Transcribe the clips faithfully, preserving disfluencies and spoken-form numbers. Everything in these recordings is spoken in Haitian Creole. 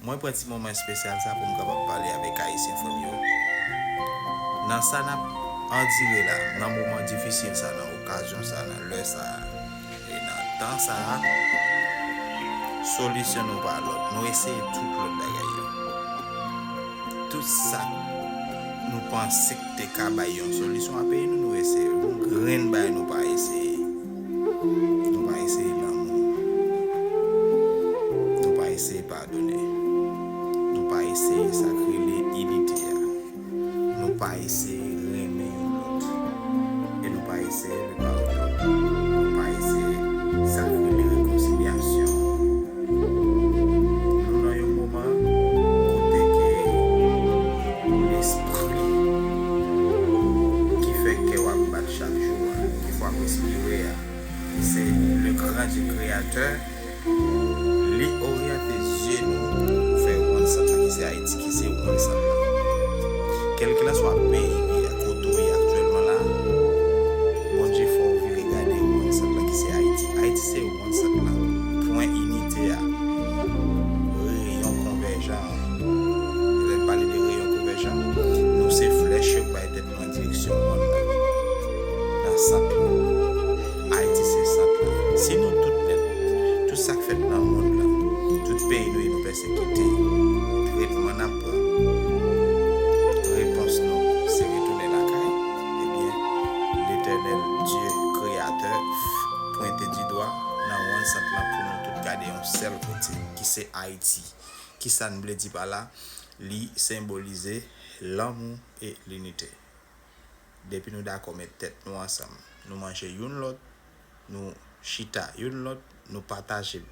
Mwen pran ti moman espesyal sa pou m kapab pale avèk Ayisyen frè m yo. Nan sa n ap andire la, nan moman difisil sa, nan okazyon sa, nan lè sa, e nan tan sa, solisyon nou pa lòt. Nou eseye tout lòt bagay yo. Tout sa nou panse k te ka bay yon solisyon a peyi nou, nou eseye. Yon grenn bagay nou pa eseye. Nou pa eseye lanmou. Nou pa eseye padone. Nou pa eseye sa k rele inite a. Nou pa eseye renmen youn lòt. E nou pa eseye le pardon. Nou pa eseye sa k rele rekonsilyasyon. Nou nan yon moman kote ke lespri ki fè kè w ap bat chak jou a, ki fè w ap respire a, se le grand Dieu créateur, li oryante zye nou pou fè one sant lan ki se Ayiti, ki se one sant lan. Kèlkelanswa peyi ou ye a, kote w ye aktyèlman la, Bondye fè w vire gade one sant lan ki se Ayiti. Ayiti se one sant lan, pwen inite a, reyon konvèjan an. Lè n pale de reyon konvèjan, nou se flèch yo k bay tèt nou an direksyon mond lan, nan sant lan. Ayiti se sant lan. Si nou tout nèt, tout sa k fèt nan mond lan, tout peyi nou ye nou pèsekite, tretman n ap pran, repons nou se retounen lakay, ebyen, Letènèl Dye Kreyatè pwente di dwa nan one sant lan pou nou tout gade yon sèl kote, ki se Ayiti. Kisa n vle di pa la? Li senbolize lanmou e linite. Depi nou dakò met tèt nou ansanm, nou manje youn lòt, nou chita youn lòt, nou pataje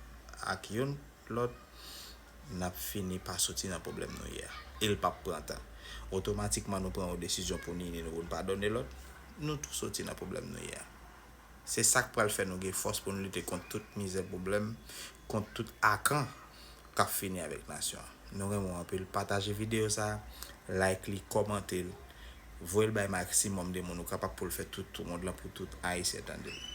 ak youn lòt, n ap fini pa soti nan pwoblèm nou ye a. E l p ap pran tan. Otomatikman nou pran yon desizyon pou n ini nou, pou n padone lòt, nou tou soti nan pwoblèm nou ye a. Se sa k pral fè nou gen fòs pou n lite kont tout mizè, pwoblèm, kont tout akan k ap fini avèk nasyon an. Nou renmen w anpil. Pataje videyo sa a, like li, kòmante l, voye l bay maksimòm de moun ou kapab pou l fè tout, tout mond lan, pou tout Ayisyen tande l.